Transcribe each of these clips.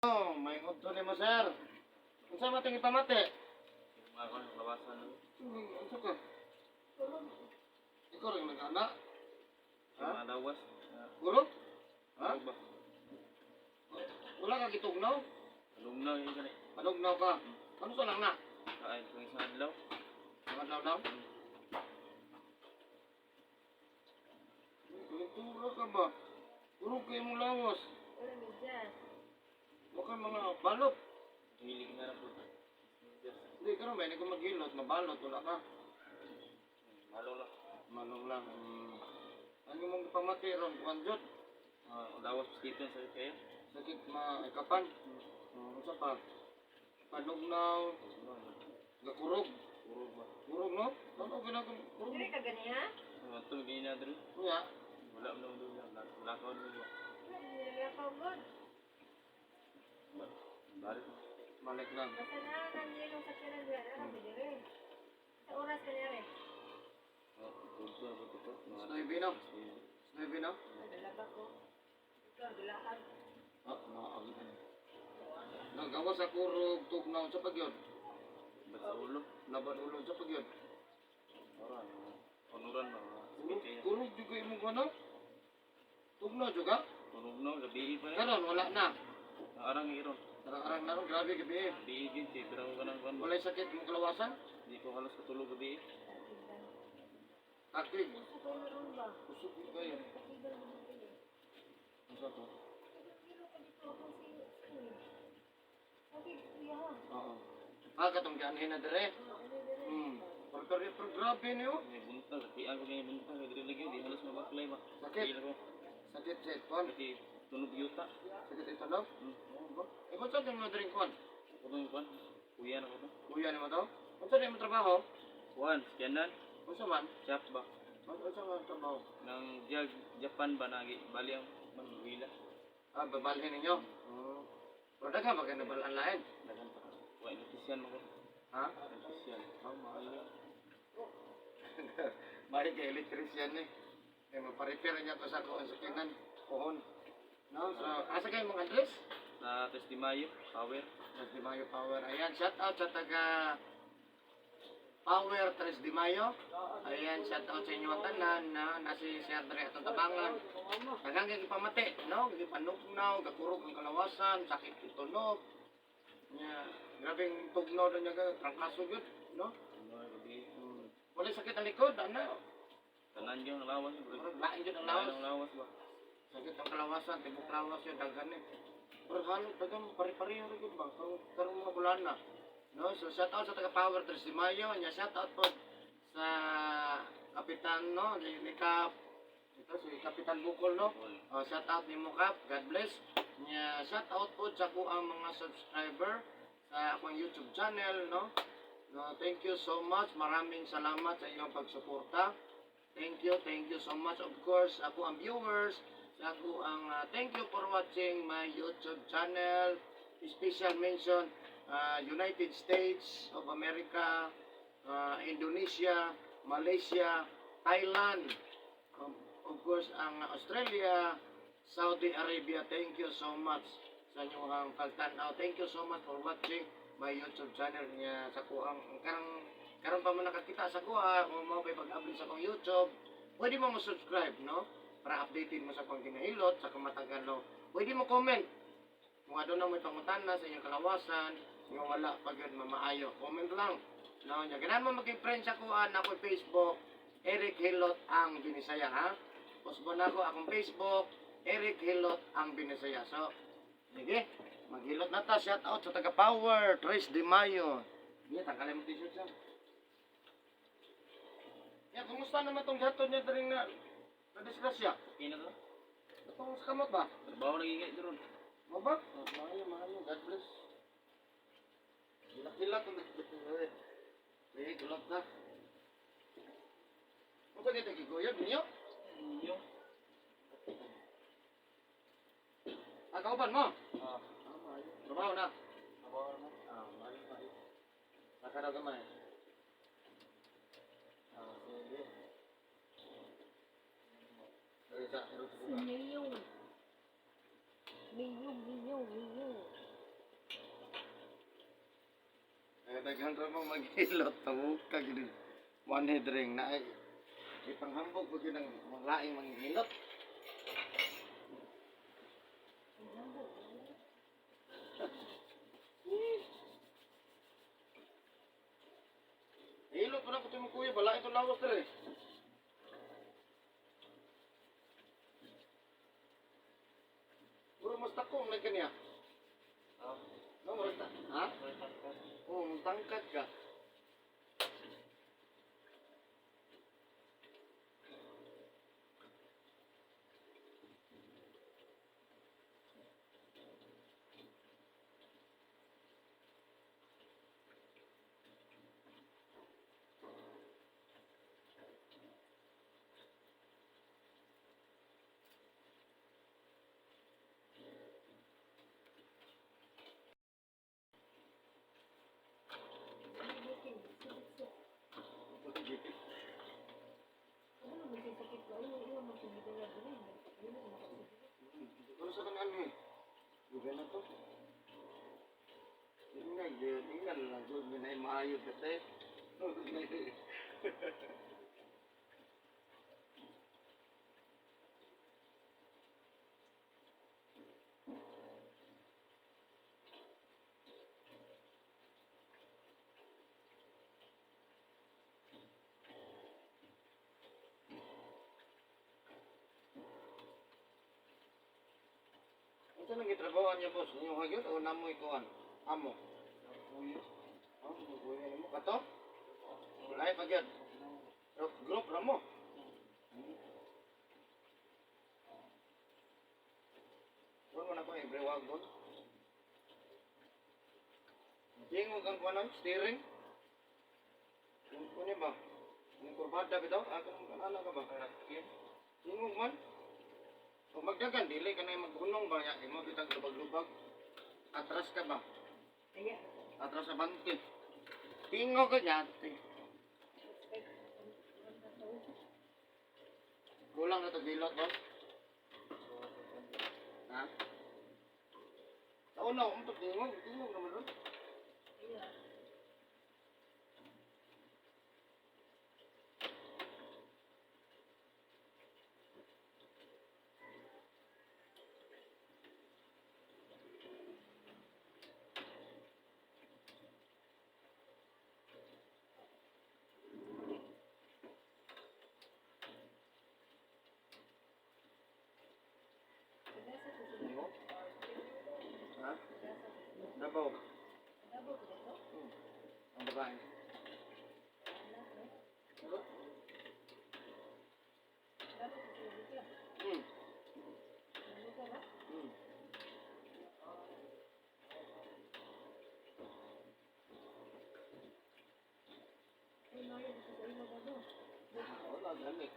Oh, may udto nimo, sir. Unsa man ting ipamati? Mga kon lawasan. Unsa ka? Ikaw rin nag-ana? Ha? Mga lawas. Guro? Ha? Ano ba? Wala ka gitugnaw? Alumnaw yun gani. Panugnaw ka? Ano sa lang na? Kain kung isang adlaw. Mga adlaw daw? Kalintura ka ba? Guro kayo mong lawas. Huwag ka mga balot. Hilig na lang po. Hindi ka rin, may ko maghilot, mabalot, wala ka. Malo lang. Manong lang. Ano mong pamati ron? Kuan jud. Ah, lawas dito sa kayo. Sakit maikapan. Unsa pa? Panugnaw, gakurog. Puro ba? Kurog no? Ano ginagawa? Kurog. Dili ka gani ha? Mga to gini na diri. Kuya, Wala man daw dili. Lakaw na ba? Nilakaw god. Balik. Balik lang. Basta na nangyayong sa kiran dira na diri. Sa oras ka niya rin. Oh, tudto na ba to? Mga Snowy no? Snowy no? Naglalaba ko. Ikaw gilaag. Ah, naagi. Nagawa sa kurog, tugnaw sa pagyod. Ba't sa ulo? Laban ulo sa pagyod. Ora, onuran ba? Kurog, kurog juga imong ano? Tugnaw juga? Tunog na, gabi pa rin. Karon wala na. Arang iron. Arang-arang na ron, grabe gabi eh. Gabi gid kay pero ka nang kan. Walay sakit mong kalawasan? Di ko halos katulog gabi. Takig. Gusto ko meron ba? Usog yun kayo. Pakigal mo dito eh. Ano to? Kilo ka dito ako si Sabi, kuya ha. Oo. Ah, katong gaanhin na dire. Pero, pero, pero grabe niyo. May buntag, tiang ko kay buntag diri lagi di halos mabaklay ba. Sakit. Di ko. Sakit sa itpon. Kasi tunog yuta. Sakit ito no? Oo ba? Eh, kung saan yung mga drink kwan? Ako tong kwan. Kuya na ko to. Kuya ni mo to? Kung saan yung trabaho? Kuan, scanan, Kung saan man? chap ba. Kung saan man trabaho? Nang jag Japan ba nagi bali ang manghila. Ah, babalhin ninyo? Oo. Pero daghan ba kayo nabalaan lain? Daghan pa. Wa electrician mo ko. Ha? Electrician. Oh, maayo. Maayo kay electrician eh. Eh, maparepair niya ko sa kuon sa kinan. Kuhon. No, so, asa kayo mga address? Sa Tres de Mayo, power. Tres de Mayo Power. Ayan, shout out sa taga Power Tres de Mayo. Ayan, shout out sa inyo ang tanan na nasi si Andre atong tabangan. Daghang kay pamati, no? Gipanugnaw, gakurog ang kalawasan, sakit itunog. Nya, grabeng tugnaw daw niya ka, trangkaso gyud, no? Ano gabi. Wala sakit ang likod, ana. Tanan gyud ang lawas. Murag lain gyud ang Lawas. lawas. Ang lawas ba. Sakit ang kalawasan, tibok lawas yun, daghan eh. Pero halo, daghan, pare-pareho rin yun ba? Karong, karong mga bulan na. No? So, shout out sa taga Power Tres de Mayo, nya shout out po sa Kapitan, no? Ni Kap, ito si Kapitan Bukol, no? Oh, shout out ni mo Kap, God bless. Nya shout out po sa ko ang mga subscriber sa akong YouTube channel, no? No, thank you so much. Maraming salamat sa iyong pagsuporta. Thank you so much. Of course, ako ang viewers, sa ako ang thank you for watching my YouTube channel. Special mention, United States of America, Indonesia, Malaysia, Thailand, of course, ang Australia, Saudi Arabia. Thank you so much sa inyong pagtanaw. Thank you so much for watching my YouTube channel niya sa kuang karang karon pa man nakakita sa kuha kung mo pay pag-upload sa akong YouTube, pwede mo mo-subscribe, no? Para updated mo sa akong ginahilot sa kamatagan, no? Pwede mo comment kung aduna mo pangutana sa inyong kalawasan nga wala pa gyud mamaayo, comment lang, no? Nya ganahan mo maging friend sa kuha na ako Facebook, Eric Hilot ang Binisaya, ha? Post mo na ako akong Facebook, Eric Hilot ang Binisaya. So sige, maghilot na ta. Shout out sa taga Power Tres de Mayo. Iya, tanggalin mo t-shirt siya. Ya, kumusta naman tong gato niya diri na na disgrasya? Okay na to. Itong sa kamot ba? Trabaho lagi kay doon. Mo ba? Oh, maayo, maayo. God bless. Hilak-hilak. Sige, gulot na. Ano ba dito giguyod ninyo? Iyo. Ah, kauban mo? Ah, Ah, maayo. Trabaho na. trabaho na. Ah, maayo, maayo. Nakaraw gamay. Ah, sige. Sige, sa, Miyong. Miyong, miyong, miyong. Daghan ra mo maghilot tawog ka gid. One head ring na ay ipanghambog ko gyud ang mga laing manghilot. Hilot pa na ko mo kuya, balain to lawas dere. Puro mas takong na kaniya. Oh, No, murag ta. Ha? may tangkad. Oo, oh, tangkad ka. Ano mo siya sakit ko? Ano mo magsigit na diri? Ano mo makasugid? Ano sa kanan eh? Buga na to. Ingay, ingay lang. Doon na maayo kasi. Unsa nang gitrabaho niya boss? Inyo hagyod o namoy kuan? Amo. Kuya. Oh, kuya nimo kato? Lahi pa gyud. Group group ra mo. Kuan mo na ko every wagon. Tingog ang kuan steering. Kuan ba? Ang kurbada bitaw, akong kanala ka ba? Rakin. Tingog man. Kung magdagan, dili ka na maghunong ba? Ya, imo bitang lubag-lubag. Atras ka ba? Kaya Atras sa bangkit. Tingog ka niya. Kulang na tagilot ba? Ha? Taon na, umtok tingog. Tingog naman ron. kaya Tingog? Ha? Dabaw. Ang babae. Ano? Ah, wala, dali.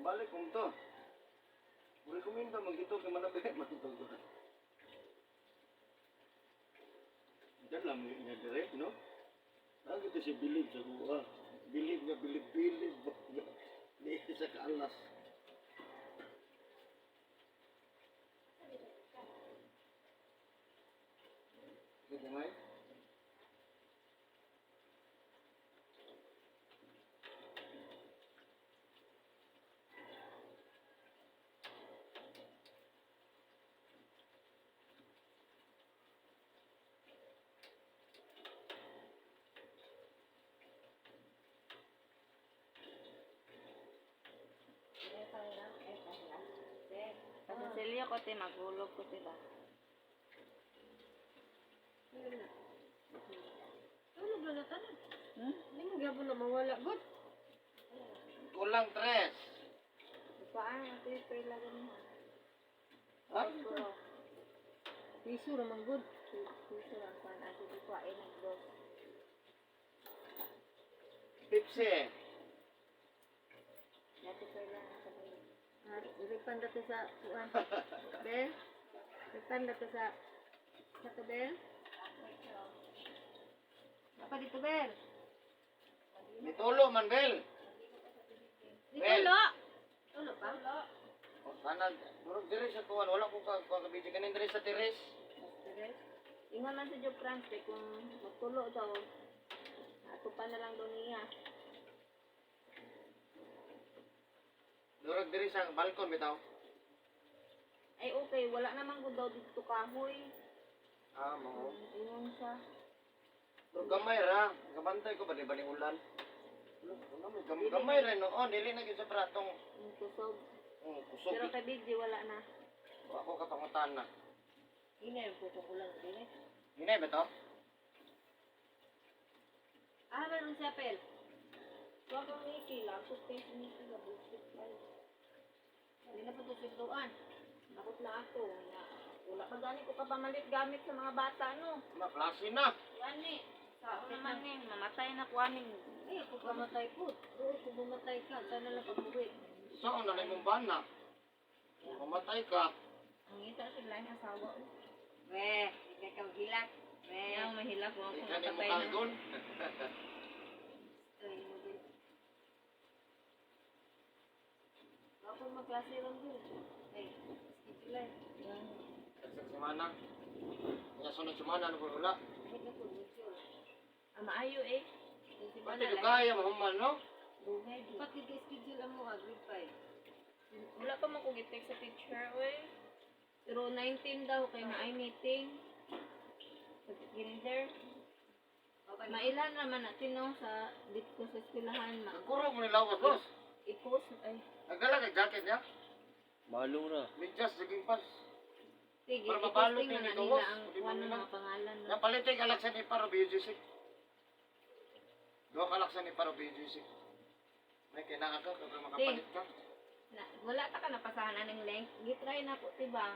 Balik kung to. Rekomenda magdito kay manabi man to. Diyan lang niya dire, no? Lagi to siya bilib sa kuha. Bilib nga bilib bilib. Di sa kaalas. Sige ngay. Pasasilyo ko te, magulog ko te ba? Tulog na na tanan. Hmm? Hindi mo gyapon na mawala gud. Kulang tres. Paan, ate, pwela ganun. Ha? Puro. Piso ra man gud. Piso lang kuan ate, di ko ay nag-dos. Pipsi. Dati pwela na sa bayo. Ha, dili pan dati sa kuan. Be. Tanda to sa tubel. Apa dito, Bel? Nitulo man, Bel. Bel. Dito, Tulo pa? O, sana, murag diri sa kuwan. Wala ko ka, kuwan kabidyo. Kanin diri sa teres. Ingon man sa Joe France kay kung magtulo daw, ato pa na lang daw niya. Murag diri sa balkon, bitaw. Ay okay, wala naman gud daw dito kahoy. Ah, mao. Ingon siya. Pero gamay ra. Gabantay ko ba, di ba ni ulan? Ano, may gamay ra noon. Dili na gyud sa pratong Ang kusog. kusog. Pero kay Big G wala na. Ako kapangutan na. Hinay, putong ulan. Dili. Hinay ba to? Ah, meron siya, Pel. Wa kang Nikki lang, so face Nikki ga bullshit ay. Hindi na pa ito sinduan. Nakot na ako. Na, wala pa gani ko kapamalit gamit sa mga bata no. Ma, klase na. Gani. Sao naman ni, mamatay na ko aning. Ay, kung kamatay po. Oo, kung bumatay ka, sana lang pag-uwi. Saan na imong bana? Mamatay ka. Ang ita sila ang asawa. Oh. We, hindi ka hilak. We. Yang mahilak ko Di ako ka ni mo matapay na. kalgon. Ay, mo din. Ako magklase lang din. Ay, schedule lang. Sa semana. Nga sunod semana ano wala. Kahit na po, mucho. Ah, maayo eh. Pati ko kaya mahuman no? Dugay di. Pati ka schedule ang mo, grade 5. Wala pa man ko gi-text sa teacher oy. Pero 19 daw kay naay meeting. Sa kinder. Mailan naman natin no sa dito sa eskwelahan ma Nagkurog mo ni lawas boss. i-post ay Nagdala kay jacket niya. Malo ra. Medyas jogging pants. sige Para mabalot i-posting ni na na Nico, nila boss. ang Hindi mo kuan ng nila. mga pangalan no. Napalit kay kalaksan ni Paro BGC. Duha kalaksan ni Paro BGC. May kinaka ka kapag makapalit ka. Na, wala ta ka napasahan aning link. Gitry na ko diba?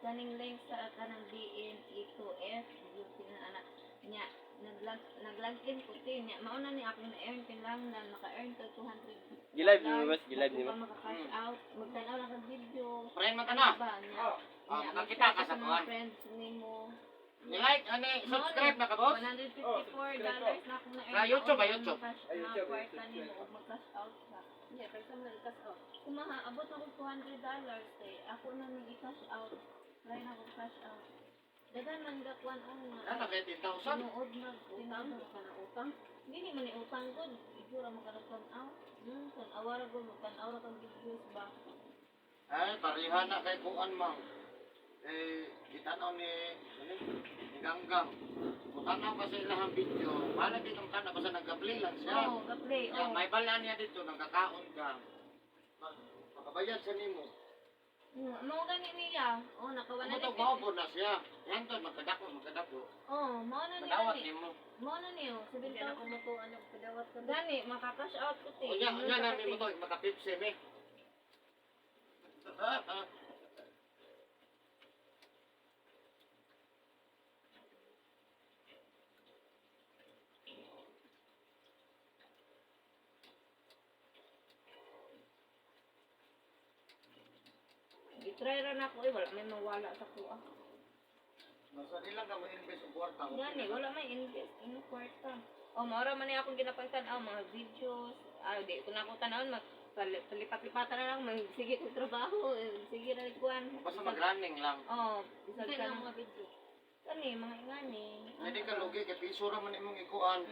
Kaning link sa kanang DNE2F yung anak niya naglag in ko ti niya mao na ni akong na-earn kinahanglan maka-earn ka 200 Gilive ni mo boss, gilive ni mo mo. maka-cash out magtan-aw lang kag video. Friend man ka na. Ba, niya, Ah, niya, makakita ka mag-share sa mga kuwan. friends nimo. Ni-like, ani, subscribe na ka boss. $154 na akong na-earn. Sa YouTube ba, YouTube? Mag-cash Ay, na YouTube, kwarta YouTube. nimo ug mag-cash out ka. Hindi, kaysa mo na ikas off. Kumaha, abot na kog $200 eh. Ako na nang i-cash out. Try na kog cash out. Dagan man ga kuan ang Ano kay 10,000? tinuod mag Utang, tinuod. ka na utang. Dili man ni utang gud. Igura man ka tan-aw. Tan-awa ra gud, tan-aw ra kag videos ba. Ay, pareha na kay kuan mang. Eh, gitanaw ni, ano, ni Ganggang. Mutanaw pa sa ilahang video. Balag di kang tanaw, basta nag-play lang siya. Oh, ga-play Ya, oh. may bala niya dito, nagkakaon ka. Makabayad sa nimo. Mao gani niya. Oh, naka Ano 150. mao na siya. Yan to, magkadako, magkadako. Oh, mao na niya. Madawat gani. nimo. Mao na niyo. Hindi na 7,000. ko mo ano, padawat ka. Gani, maka-cash out ko te. Unya, Ingon unya sa na ka, nimo te. to, maka-pipsi me. Gitry ra na ako eh, wala may mawala sa kuha. Basta di lang ka mo-invest og kwarta. Gani, wala may invest in kwarta. O, maura man ni akong ginapagtan-aw, mga videos. Ah, di ko na ako tanawon, mag palipat-lipatan na lang, mag, sige kong trabaho, eh, sige ra kuan. Basta mag-running lang. Oh, bisag Hindi ka na na. mga video. Kani, mga ingani. Hindi ka lugi kay piso ra man imong ikuan.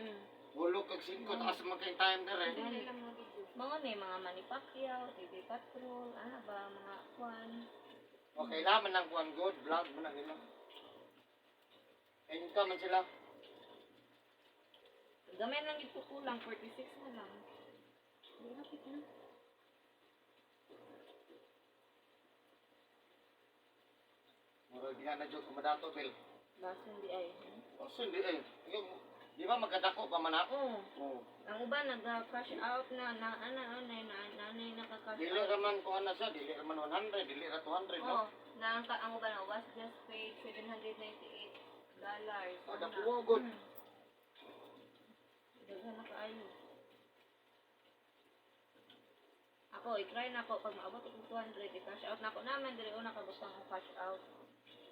Hulog kag 5 taas man kay time dire. Hindi lang mga video. Mga ni, mga Manny Pacquiao, TV Patrol, ano ba, mga kuan. Okay la man ang kuan good vlog man ang ila. Income man sila. Gamay lang ito kulang, 46 na lang. Lapit na. Murag diha na jud kumadato bil. Basin di ay. Oso hindi eh. Yung- Di ba magkadako pa man ako? Oo. Oo. Ang uban nag-cash out na na ana na na na na naka-cash Dili out. ra man kuan na siya, dili ra man 100, dili ra 200 Oh, no. na ang, ang uban na was just paid $798. Ah, dako good. Daghan na kaayo. Ako, i-try na ako pag maabot og 200, i-cash out na ako naman diri una kabutang ang cash out.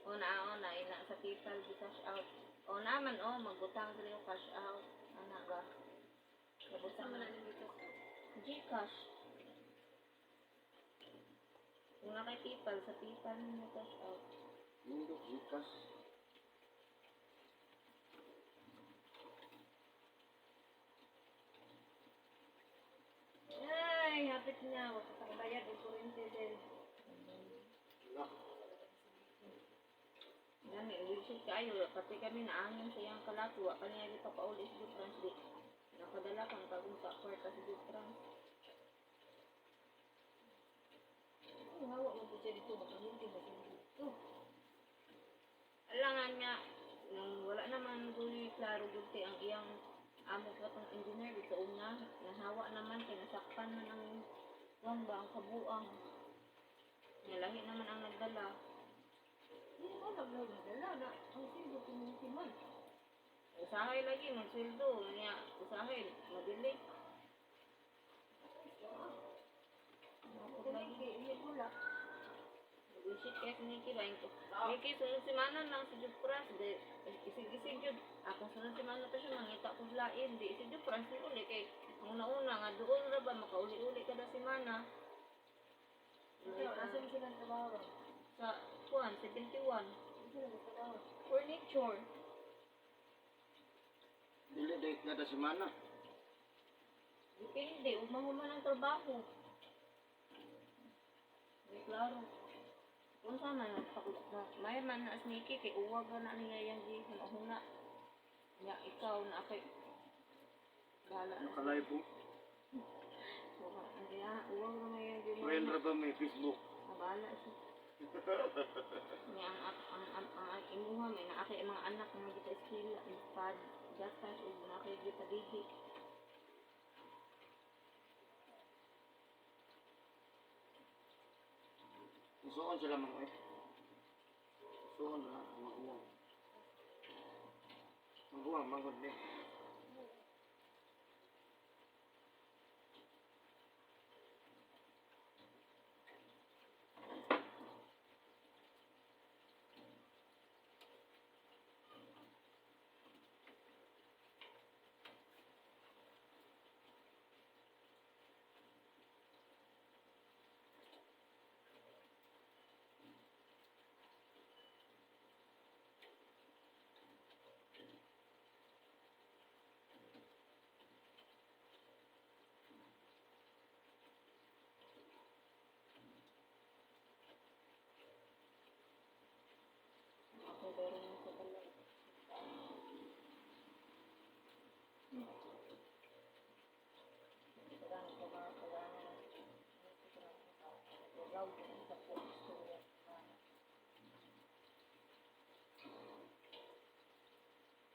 O na o na ina sa PayPal di cash out. O naman o magbutang diri og cash out. Ana ba? Kabutang Sama na na ni Gcash. GCash. Kung na kay PayPal, sa PayPal mo cash out. Nindot Gcash. Ay, hapit na. Wala ka bayad og kuryente din. Wala. Gani, wisit kayo. Pati kami naangin sa iyang kalato. Wa pa niya gipapauli sa Dutrans. Di, nakadala kang kagong sa kwarta sa Dutrans. Ang hawa mo po siya dito, makaminti mo siya dito. Alangan nga, nung wala naman guli klaro gulti ang iyang amo ka tong engineer dito una, nahawa naman kay nasakpan man ang kuwan ba ang kabuang. Nalahi naman ang nagdala. Hindi ko alam na nagdala na ang silbo kuminti man. Usahay lagi magsweldo niya, usahay madili. Kuminti, hindi wala. Wisit kay si Nikki ba ko. Nikki sunod semana lang si Jupras de isig-isig jud. Akong sunod semana to siya mangita kog lain di si Jupras ni uli kay ang una-una nga doon ra ba makauli-uli kada semana. Ito, asa mo sila trabaho? Sa kuan 71 Asa sila trabaho? furniture. Dili dahil kada semana. Depende ug mahuman ang trabaho. Di klaro. Kung sa man may man na si Nikki kay uwag na niya yang gi huna. Nya ikaw na kay bahala na. Naka-live po. Ang kaya uwag na may yang gi. Friend ra ba may Facebook? Bahala siya. Nya ang imuha may naa kay mga anak nga gita eskwela pad gatas ug naa kay gita didi. Isuon sila mga eh. Isuon na mga uwang. Mga uwang, mangod ni. Ako meron sa balay.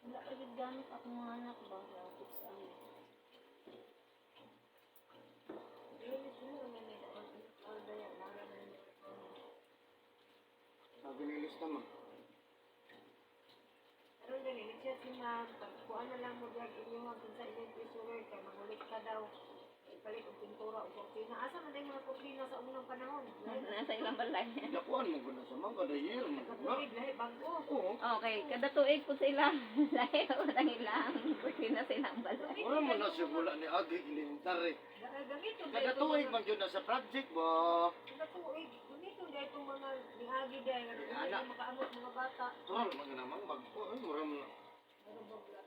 Wala ka gid gamit akong mga anak ba? Lapit sa amin. Sabi ni lista mo. Karon dali nag-chat si ma'am, pagkuan na lang mo diyan inyong kinsa inyong treasurer kay mangulit ka daw. Ipalit og pintura og kurtina. Asa man day mga kurtina sa unang panahon? Lahi Nasa ilang balay. Lakuan mo guna sa mga kada year mo guna. katuig, lahi bag-o. Oo. Okay, kada tuig po sila. Lahi ang ilang kurtina sa ilang balay. Wala mo na siya wala ni Agi Elementary. Gamito Kada tuig man yun na sa project ba? Kada tuig, gamito day itong mga niagi day nga dili Ana. makaamot mga bata. Tural man namang mag-o. Ay, mura mo na.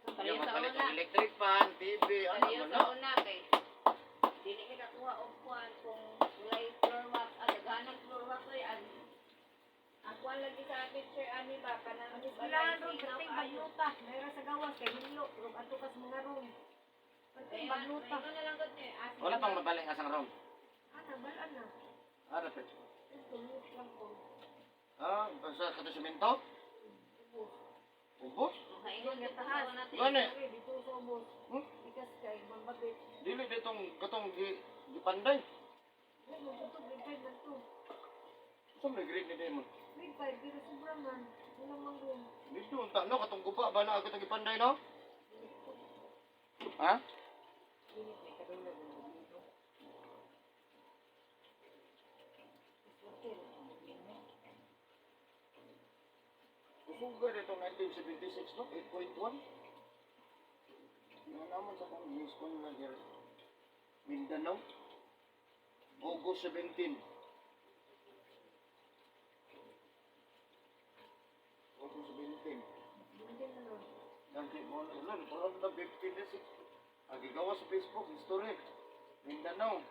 Pareho Yung sa mapalit una. ang electric fan, TV, ano Pareho man sa na. una kay dili ka nakuha og kuan kung walay floor wax ah daghanang floor wax oy ang ang kuan lagi sa picture ani ba kanang Ang eskwelahan ron, perting bagluta. Mayra sa gawas kay Hinlo, rog adto ka sa mga room. Perting bagluta. na lang gud ni ah, Wala pang mabaling asang room. Ana, balaan na. Ah, rapid. Ito, mute lang ko. Ah, basta kato simento? Ubos. Ubos? Kaingon gud sa una Gani. Sorry, dito sa ubos. Hmm? Ikas kay mambagit. Dili ditong katong gi gipanday. Ay, mabuto, grade 5 man to. Sa may grade ni Demon. Grade 5, pero sobra man. Walang mang room. Dito unta no katong guba ba na katong gipanday no? Ha? Buga dito 1976, no? 8.1. Nga naman sa kong news ko nila here. Mindanao. August 17. August 17. Hindi na nun. Nanti mo na ilan, parang na 15 na si. Agigawa sa Facebook, history. Mindanao.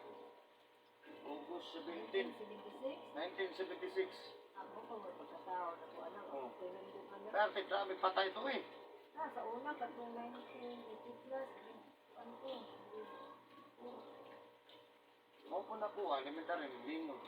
August 17, 1976. 1976. Ako pa mo pagkatao na ko anak. Oh. Tinundok ka na. Pero grabe patay ito eh. Ah, sa una, katong 1980 plus, ano ko, Mo po nakuha, elementary, lingog.